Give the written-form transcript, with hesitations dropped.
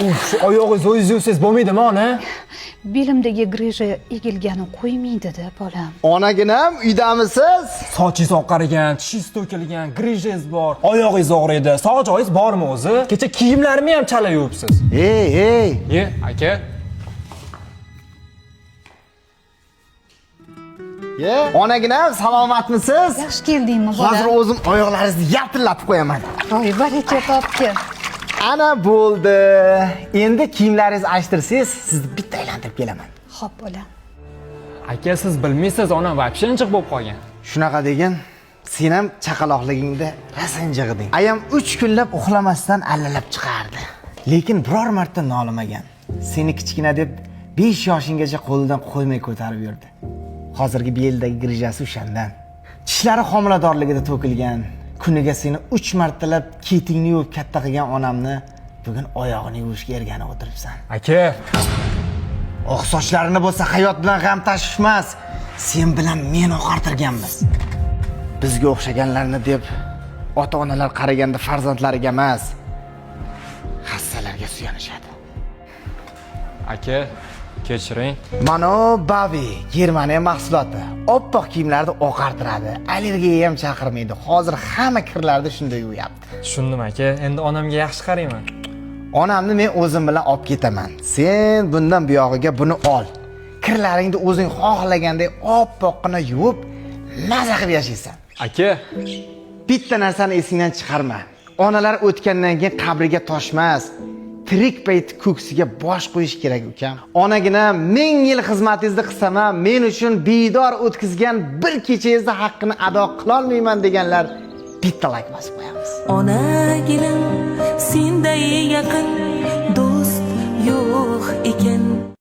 Uf, shu oyog'ingizni o'zingiz yuvsangiz bo'lmaydimi, ona? Belimdagi grija egilgani qo'ymaydi-da, bolam. Onaginam, uydamisiz? Sochingiz oqargan, tishingiz to'kilgan, grijangiz bor, oyog'ingiz og'riydi. Sog' joyingiz bormi o'zi? Kecha kiyimlarimni ham chala yuvibsiz. Ey, ey. Ye, aka. Ye, onaginam, salomatmisiz? Yaxshi keldingmi, bolam? Hozir o'zim oyoqlaringizni yaltillatib qo'yaman. Voy, baraka topgin. Ana bo'ldi. Endi kiyimlaringizni alishtirsangiz, sizni bitta aylantirib kelaman. Xo'p, bolam. Aka, siz bilmaysiz, onam вообще injiq bo'lib qolgan. Shunaqa degin, sen ham chaqaloqligingda rosa injiq eding. Ayam 3 kunlab uxlamasdan allalab chiqardi. Lekin biror marta nolimagan. Seni kichkina deb 5 yoshinggacha qo'lidan qo'ymay ko'tarib yurdi. Hozirgi belidagi grijasi o'shandan. Tishlari homiladorligida to'kilgan. Kuniga seni 3 martalab ketingni yuvib katta qilgan onamni bugun oyog'ini yuvishga erganib o'tiribsan. Aka, Oq sochlarini bo'lsa hayot bilan g'am tashishmas. Sen bilan men oqartirganmiz. Bizga o'xshaganlarni deb ota-onalar qaraganda farzandlariga emas, hassalarga suyanishadi. Aka, kechiring. Mana Bavi Germaniya mahsuloti. Oppoq kiyimlarni oqartiradi. Allergiya ham chaqirmaydi. Hozir hamma kirlarni shunda yuvayapti. Tushundim, aka. Endi onamga yaxshi qarayman. Onamni men o'zim bilan olib ketaman. Sen bundan buyog'iga buni ol. Kirlaringni o'zing xohlaganday oppoqqina yuvib, maza qilib yashaysan. Aka, Bitta narsani esingdan chiqarma. Onalar o'tgandan keyin qabriga toshmas. Tirik payt ko'ksiga bosh qo'yish kerak ukam. Onagina ming yil xizmatingizni qilsam ham men uchun bedor o'tkazgan bir kechangizni haqqini ado qilolmayman deganlar bitta layk bosib qo'yamiz. Onaginam senday yaqin.